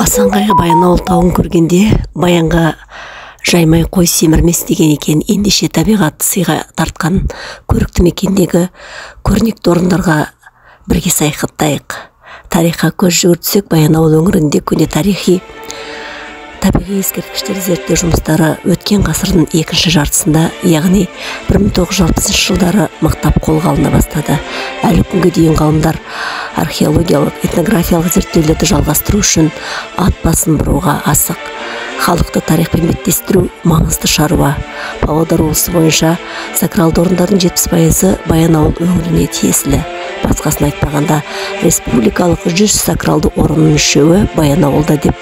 Асан Қайғы Баянауыл тауын көргенде баянға жаймай қой семірмес деген екен. Ендеше табиғат сыйға тартқан көрікті мекендегі көрнекті орындарға бірге саяхаттайық. Тарихқа көз жүгіртсек, Баянауыл өңірінде көне тарихи табиғи ескерткіштер зерттеу жұмыстары өткен ғасырдың екінші жартысында, яғни 1960 жылдары мықтап қолға алына бастады. Әлі күнге дейін ғалымдар археологиялық, этнографиялық зерттеулерді жалғастыру үшін ат басын бұруға асық. Халықты тарихпен беттестіру маңызды шаруа. Павлодар облысы бойынша сакралды орындардың 70% Баянауыл өңіріне тиесілі. Басқасын айтпағанда, республикалық 100 сакралды орынның үшеуі Баянауылда деп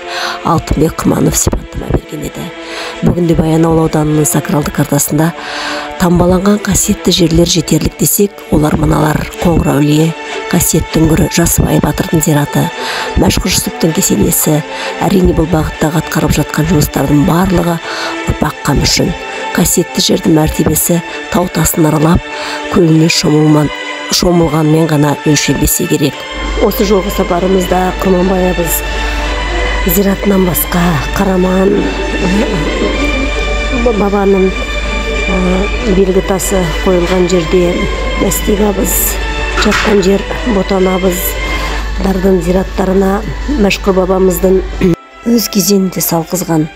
Алтынбек Құрманов сипаттама берген еді. Бүгінде Баянауыл ауданының сакралды картасында тамбаланған қасиетті жерлер жетерлік десек, олар мыналар: Қоңыр әулие, қасиетті үңгірі, Жасыбай батырдың зираты, Мәшһүр Жүсіптің кесенесі. Әрине, бұл бағыттағы атқарып жатқан жұмыстардың барлығы ұрпақ қамы үшін. Қасиетті жердің мәртебесі тау тасын аралап, көліне шомылғанмен ғана өлшенбесе керек. Осы жолғы сапарымызда Құрманбай абыз зиратынан басқа Қараман бабаның белгі тасы қойылған жерде, Мәстек абыз жатқан жер, Ботан абыздардың зираттарына, Мәшһүр бабамыздың өз кезеңінде салғызған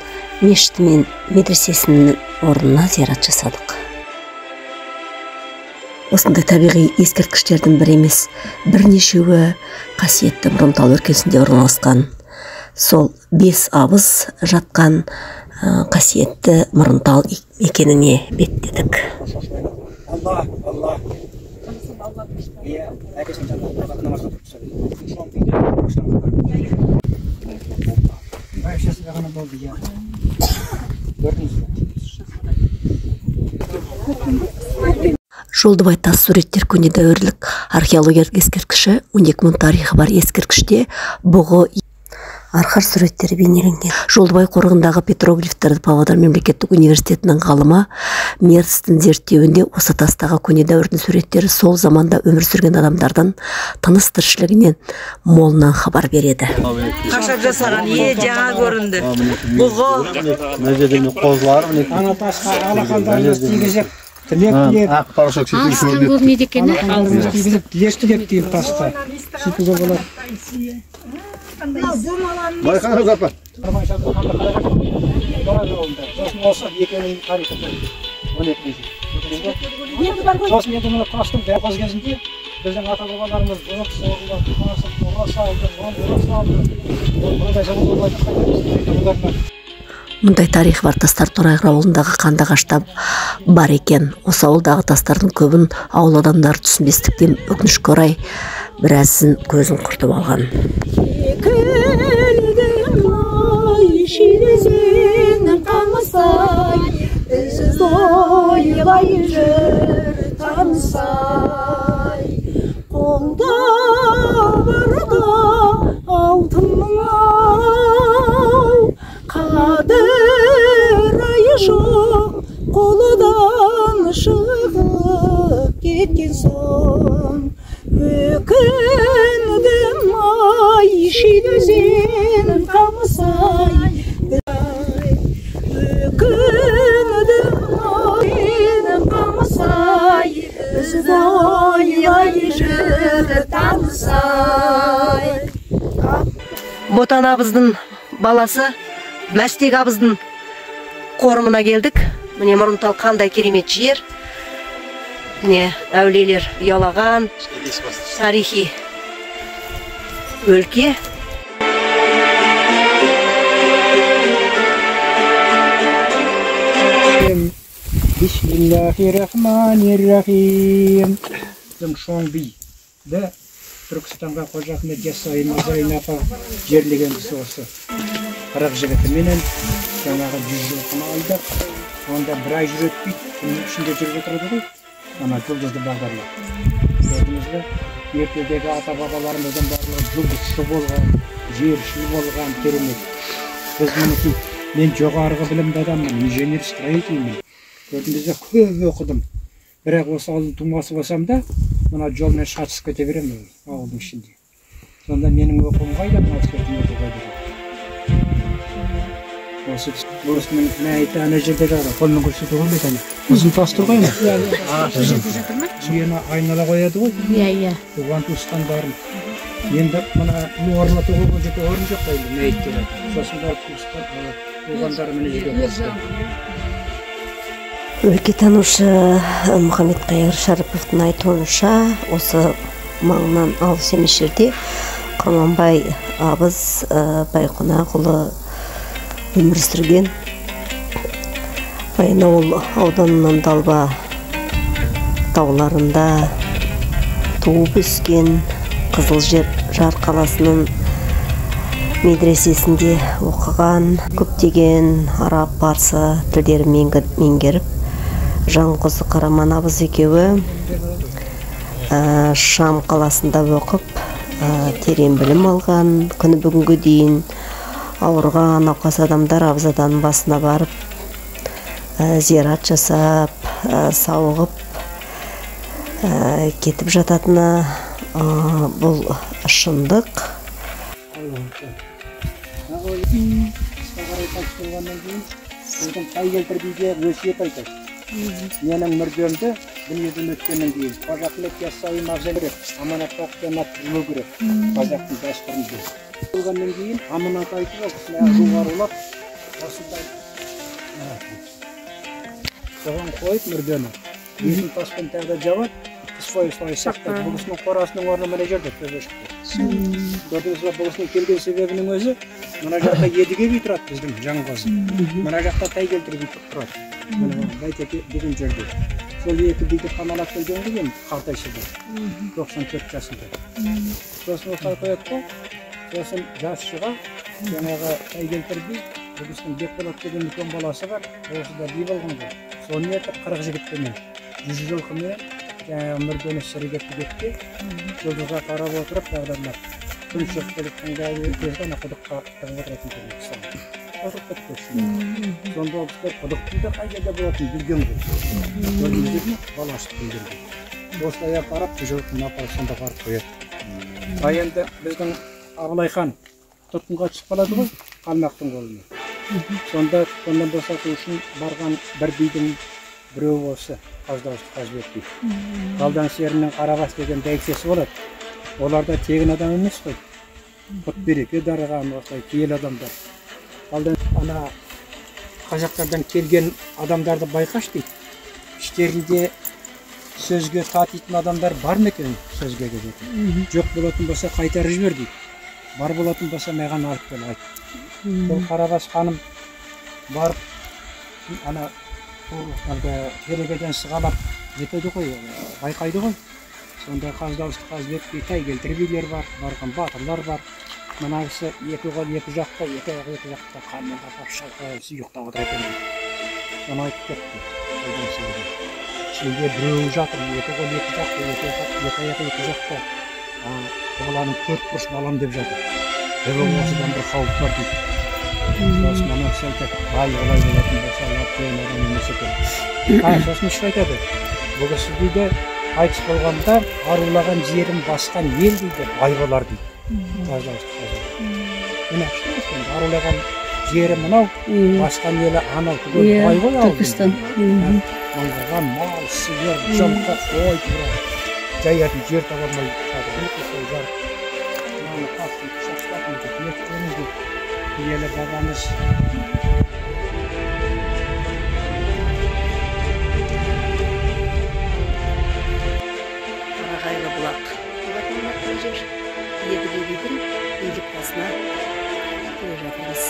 мешіті мен медресесінің орнына зират жасадық. Осындай табиғи ескерткіштердің бірі емес, бірнешеуі қасиетті Мұрынтал өлкесінде орналасқан. Сол 5 абыз жатқан қасиетті Мұрынтал мекеніне беттедік. Allah, Allah. Жолдыбай тас суреттер көне дәуірлік археологиялық ескерткіші, 12 мың тарихы бар ескерткіште бұғы арқар суреттері бейнеленген. Жолдыбай қорығындағы петроглифтерді Павлодар мемлекеттік университетінің ғалымы Мерцтің зерттеуінде осы тастағы көне дәуірдің суреттері сол заманда өмір сүрген адамдардың тыныс тіршілігінен молынан хабар береді. Қашап жасаған, жаңа көрінді. Бұғы. Мына жерде қозылар, міне. Ана тасқа алақандарымыз тигізіп, тілек-тілеп. Ақ порошок сөйтіп Алыстан көрінеді екен. Алақандарымыз тигізіп, тілек-тілеп дейін тасқа. Сөйтуге болады. Байқаңыз, апа. Сосын енді мына тастың дәл кезінде біздің ата-бабаларымыз бұны соғылды, бұны салды, бұны салды. Бұндай заман. Мұндай тарихы бар тастар Торайғыр ауылындағы Қандыағашта бар екен. Осы ауылдағы тастардың көбін ауыл адамдары түсінбестіктен, өкінішке орай, біразын көзін құртып алған. Қолда барда алтынның ау, қадір айы жоқ, қолдан шығып кеткен соң. Өкіндім ай, Шилі өзен қамысай, өкіндім ай, қамысай, бізді ойлай жүр тамсай. Ботан абыздың баласы Мәстек абыздың қорымына келдік. Міне, Мұрынтал қандай керемет жер. Міне, әулиелер ұялаған тарихи өлке. Бисмиллахиррахманиррахим. Біздің Шоң би де Түркістанға Қожа Ахмет Яссауи мазарына апарып жерлеген кісі осы. 40 жігітіменен жаңағы 100 жылқыны айдап, онда бір ай жүреді дейді, түннің ішінде жүріп отырады ғой, ана жұлдызды бағдарлап. Көрдіңіз бе? Ертедегі ата-бабаларымыздың барлығы жұлдызшы болған, жершіл болған, керемет. Біз мінекей, мен жоғарғы білімді адаммын, инженер-строительмін. Көрдіңіз бе, көп оқыдым. Бірақ осы ауылдың тумасы болсам да, мына жолмен шатысып кете беремін ауылдың ішінде. Сонда менің оқуым қайда, мына кісілердің оқуы қайда жоқ. Осы осының мәйіті ана жерде жатыр. Қолмен көрсетуге болмайды ана. Ұзын тас тұр ғой ана. Иә, иә. Сол жерде жатыр ма? Түйені айнала қояды ғой. Иә, иә. Туған туысқандарын. Енді мына үй орнатуға бұл жерде орын жоқ қой енді мәйіттер. Сосын барып туысқан туғандары мына жерге қосты. Өлкетанушы Мұхаммедқайыр Шәріповтің айтуынша, осы маңнан алыс емес жерде Құрманбай абыз Байқонақұлы өмір сүрген. Баянауыл ауданының Далба тауларында туып өскен, Қызылжар қаласының медресесінде оқыған, көптеген араб, парсы тілдерін меңгеріп, Жанқозы Қараман абыз екеуі Шам қаласында оқып, терең білім алған. Күні бүгінгі дейін ауырған науқас адамдар абзаданың басына барып, зиярат жасап, сауығып кетіп жататыны бұл шындық. Қысқа қарай қайтыс болғаннан кейін біздің Тайкелтір биге өсиет айтады. Менің мүрдемді дүниеден өткеннен кейін Қожа Ахмет Яссауи мавзолейі керек, аманатқа қиянат қылмау керек, қазақтың дәстүрінде. Болғаннан кейін аманат айтып, ол кісіні жоғарылап осындай соған қойып мүрдені бетін таспен тағы да жабады, қыс бойы солай сақтайды. Бұл кісінің қорасының орны мына жерде, төбешікте. Көрдіңіз бе, бұл кісінің келген себебінің өзі мына жақта Едіге би тұрады, біздің Жанқозы. Мына жақта Тайкелтір би тұрады. Мына Байтеке деген жерде. Сол екі биді қамалап келген ғой енді қартайшы да. 94 жасында. Сосын осылай қояды ғой. Сосын жас шыға жаңағы Тайкелтір би, бұл кісінің Бекболат деген үлкен баласы бар, осы да би болған ғой. Соны ертіп 40 жігітпенен, 100 жылқымен жаңағы мүрдені шірігетті кетті. Жұлдызға қарап отырып бағдарлап күн шығып келе жатқанда кезде ана құдыққа тығып отыратын көрінеді. Отырып кетті. Сонда ол кісілер құдықтың да қай жерде болатынын білген ғой. Көрдіңіздер ме? Бала ашып білген ғой. Осылай апарып, жылқыны апарып сонда барып қояды. А енді біздің Абылай хан тұтқынға түсіп қалады ғой, қалмақтың қолына. Сонда тұтқыннан босату үшін барған бір бидің біреуі осы Қаздауысты Қазыбек би. Қалдан серінің Қарабас деген бәйбішесі болады. Олар да тегін адам емес қой. Құт береке дарыған осылай киелі адамдар. Қалдан ана қазақтардан келген адамдарды байқаш дейді. Іштерінде сөзге татитын адамдар бар ма екен сөзге келетін? Жоқ болатын болса қайтарып жібер дейді. Бар болатын болса маған алып кел айт. Сол Қарабас ханым барып ана әлгі керегеден сығалап жетеді ғой, байқайды ғой. Сонда Қаздауысты Қазыбек би, Тайкелтір билер бар, барған батырлар бар. Мына кісі екі қол екі жақта, екі аяқ екі жақта қанмен қапап шалқайып ұйықтап отыр екен дейді. Соны айтып кетті. Ішінде біреуі жатыр, екі қол екі жақта, екі аяқ екі жақта. Баланың төрт бұрыш балам деп жатыр. Бірақ осыдан бір қауіп бар дейді. Сосын ана кісі айтады, ай, олай болатын болса, олар қиын адам емес екен. Сосын іші айтады, бұл кісі дейді, қайтыс болғанда арулаған жерін басқан ел дейді, бай болар дейді. Міне күшті, арулаған жері мынау, басқан елі анау, түгел бай ғой ауыл. Түркістан. Мыңғырған мал, сиыр, жылқы, қой, жаятын жер таба алмай жатыр. Мынаны тастың құшақтап, мектебіміз деп, киелі бабамыз. Қарағайлы бұлақ деп аталатын жер. Едіге бидің билік басына келе жатырмыз.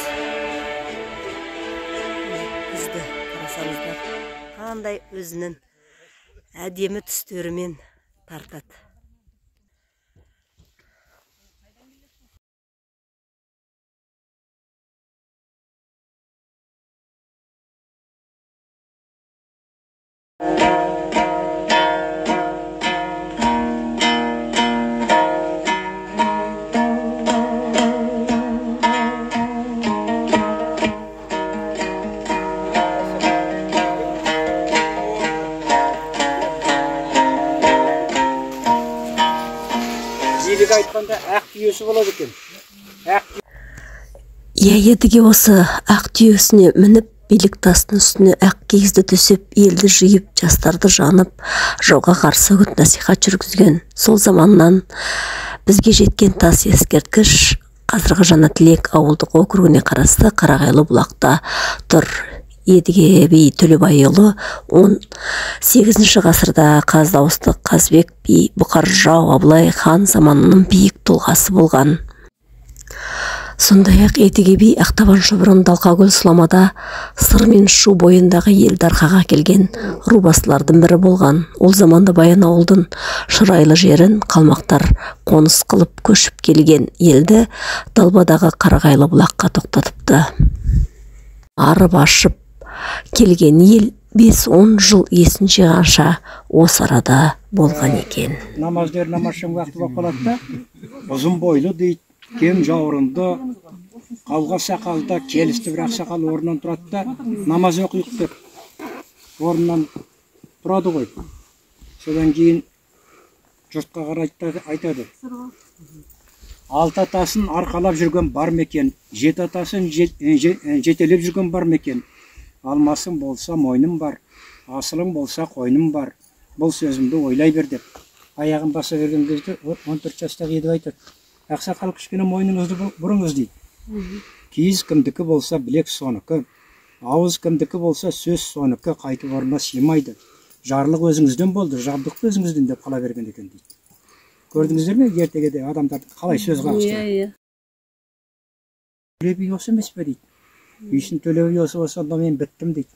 Күзді қарасаңыздар, қандай өзінің әдемі түстерімен тартады. Иә, Едіге осы ақ түйесіне мініп, билік тастың үстіне ақ киізді төсеп, елді жиып, жастарды жанып, жауға қарсы үгіт насихат жүргізген. Сол заманнан бізге жеткен тас ескерткіш қазіргі Жаңатілек ауылдық округіне қарасты Қарағайлы бұлақта тұр. Едіге би Төлебайұлы 18 ғасырда қаз дауысты Қазбек би, Бұқар жырау, Абылай хан заманының биік тұлғасы болған. Сондай-ақ Едіге би Ақтабан шұбырын Далқакөл сұламада Сыр мен Шу бойындағы елді арқаға келген рубасылардың бірі болған. Ол заманда Баянауылдың шұрайлы жерін қалмақтар қоныс қылып көшіп келген елді Далбадағы Қарағайлы бұлаққа тоқтатыпты. Арып ашып келген ел 5-10 жыл есін жиғанша осы арада болған екен. Намаздер намазшың уақыты болып қалады да, ұзын бойлы дейді, кең жауырынды, қауға сақалды, келісті бір ақсақал орнынан тұрады да, намаз оқиық деп орнынан тұрады ғой. Содан кейін жұртқа қарайды, айтады. Алты атасын арқалап жүрген бар ма екен, жеті атасын жетелеп жүрген бар ма екен? Алмасың болса мойным бар, асылың болса қойным бар, бұл сөзімді ойлай бер деп. Аяғын баса берген кезде 14 жастағы Едіге айтады. Ақсақал, кішкене мойныңызды бұрыңыз дейді. Киіз кімдікі болса білек соныкі, ауыз кімдікі болса сөз соныкі, қайтып орнына сыймайды. Жарлық өзіңізден болды, жабдық өзіңізден деп қала берген екен дейді. Көрдіңіздер ме ертегіде адамдар қалай сөз қағыстырады? Төле би осы емес пе дейді. Үйсін Төле би осы болса, онда мен біттім дейді.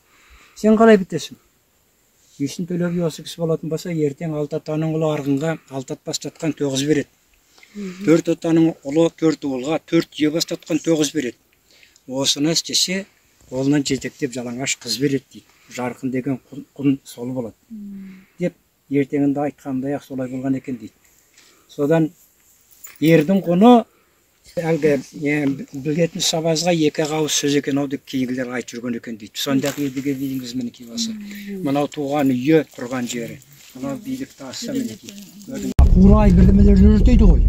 Сен қалай бітесің? Үйсін Төле би осы кісі болатын болса, ертең алты атаның ұлы Арғынға алты ат бастатқан 9 береді. Төрт атаның ұлы төрт уылға 4 түйе бастатқан 9 береді. Осыны істесе, қолынан жетектеп жалаңаш қыз береді дейді. Жарқын деген құн сол болады деп ертеңінде айтқандай ақ солай болған екен дейді. Содан ердің құны әлгі білетін сабазға екі ауыз сөз екен ау деп кейінгілер айтып жүрген екен дейді. Сондағы Едіге бидің мінекей басы. Мынау туған үйі, тұрған жері. Мынау билік тасы мінекей. Қурай бірдемелерді өртейді ғой.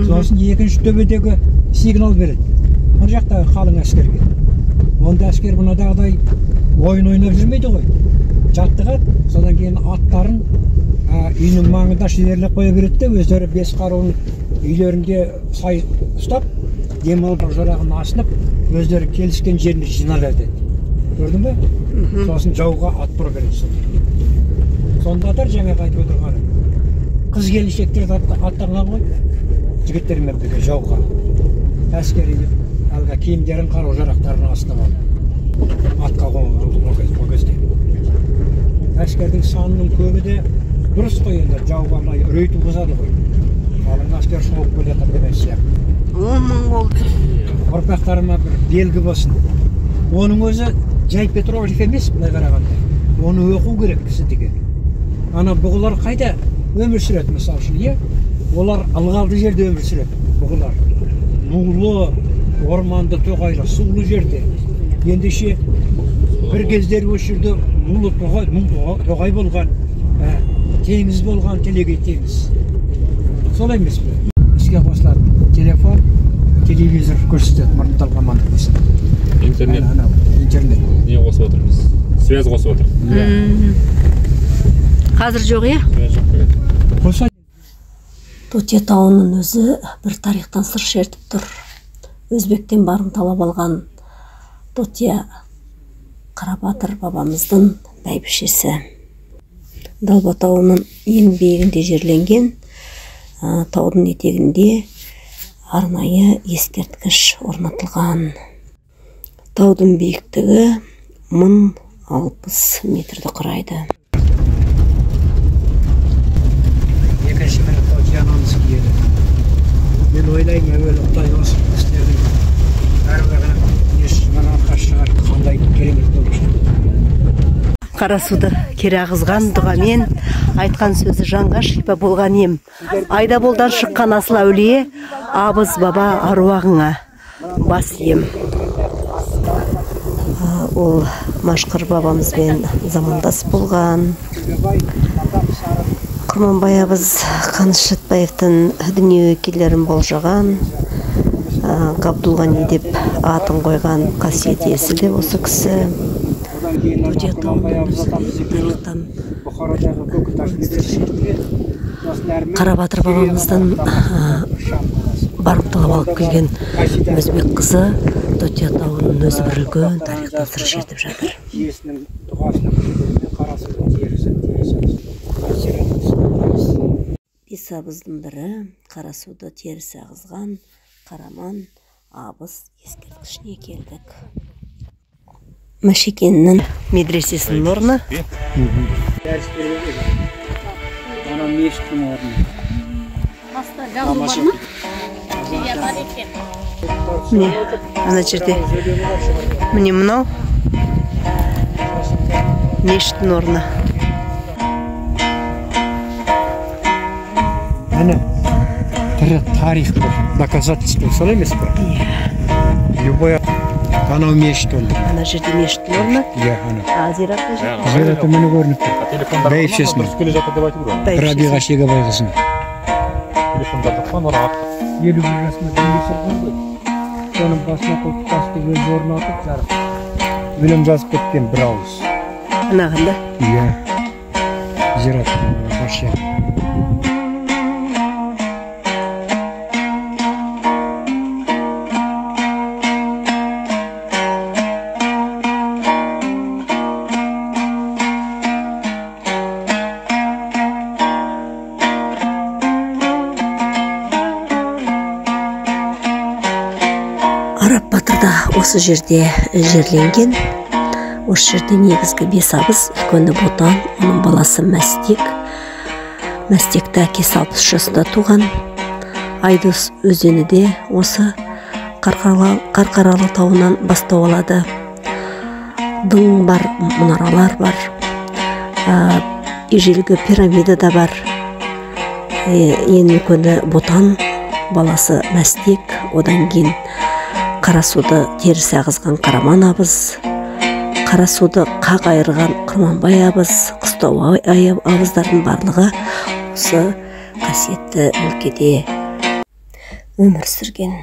Сосын екінші төбедегі сигнал береді. Мына жақтағы қалың әскерге. Онда әскер мынадағыдай ойын ойнап жүрмейді ғой. Жаттығады, содан кейін аттарын үйінің маңында шідерлеп қоя береді де, өздері бес қаруын үйлерінде сай ұстап, демалып жорағын асынып, өздері келіскен жеріне жиналады. Көрдің бе? Сосын жауға ат бұра береді. Сонда да жаңағы айтып отырғаным. Қыз келіншектер аттанған ғой, жігіттермен бірге жауға. Әскери әлгі киімдерін, қару жарақтарын асынып алып, атқа қонған ол кезде. Әскердің санының көбі де дұрыс қой енді, жауға былай үрей туғызады ғой. Қалың әскер шауып келе жатыр деген сияқты. 10 мың болды. Ұрпақтарыма бір белгі болсын. Оның өзі жай петроглиф емес былай қарағанда. Оны оқу керек кісі деген. Ана бұғылар қайда өмір сүреді мысалы үшін, иә? Олар ылғалды жерде өмір сүреді бұғылар. Нулы, орманды, тоғайлы, сулы жерде. Ендеше бір кездері осы жерде нулы тоғай, тоғай болған, теңіз болған, телегей теңіз. Солай емес пе? Іске қосылады. Телефон, телевизор көрсетеді, Мұрынталға амандық болсын. Интернет. Анау, интернет. Не қосып отырмыз? Связь қосып отыр. Қазір жоқ, иә? Связь жоқ қой. Қоса. Тотия тауының өзі бір тарихтан сыр шертіп тұр. Өзбектен барымталап алған Тотия Қарабатыр бабамыздың бәйбішесі. Далба тауының ең биігінде жерленген, таудың етегінде арнайы ескерткіш орнатылған. Таудың биіктігі 1060 метрді құрайды. Екінші міне Тотия анамыз киеді. Мен ойлаймын, әуелі Құдай осы кісілердің әруағына ешқашан арқа шығар, қандай керемет болып шықты. Қара суды кері ағызған дұғамен, айтқан сөзі жанға шипа болған ем. Айдаболдан шыққан асыл әулие, абыз баба аруағыңа бас ием. Ол Машқыр бабамызбен замандас болған. Құрманбай абыз Қаныш Сәтбаевтың дүниеге келерін болжаған. Ғабдулғани деп атын қойған қасиет иесі де осы кісі. Одан кейін ана Дүрия Құнанбай тауының абыз атамыз екеуі тарихтан Бұхарадағы Көкіташ медресесінде, сосын әрмен Қарабатыр бабамыздан Шам қаласы. барымталап алып келген Өзбек қызы Дүрия тауының өзі бір үлкен тарихтан сыр шертіп жатыр. Иесінің дұғасының күшімен Қарасудың терісі терісі. Бес абыздың бірі Қарасуды терісі ағызған Қараман абыз ескерткішіне келдік. Мәшекеннің Медресесінің орны. Дәріс беруге. Ана мешіттің орны. Баста жазу бар ма? Иә, бар екен. Міне, ана жерде. Міне мынау мешіттің орны. Міне тірі тарих бұл, доказательство сол емес пе? Любой анау мешіт ол. Ана жерде мешіттің орны. Иә, ана. А зират қай жерде? Зираты міне көрініп тұр. Телефондар Бәйбішесінің. дұрыс келе жатыр деп айтып жүр ғой. Рабиға Шегебайқызының. Телефондар жоқ па, нұр артық. 51 жасында дүниеге келген ғой. Соның басына қойып тасты өзі орнатып, жарық. Өлең жазып кеткен бір ауыз. Анаған да? Иә. Зираттың бас жағы. Арап батыр да осы жерде жерленген. Осы жерде негізгі бес абыз, үлкені Ботан, оның баласы Мәстек. Мәстекті әкесі 60 жасында туған. Айдос өзені де осы Қарқаралы тауынан бастау алады. Дың бар, мұнаралар бар, ежелгі пирамида да бар. Ең үлкені Ботан, баласы Мәстек, одан кейін Қарасуды терісі ағызған Қараман абыз, Қарасуды қақ айырған Құрманбай абыз, Қыстау абыздардың барлығы осы қасиетті өлкеде өмір сүрген.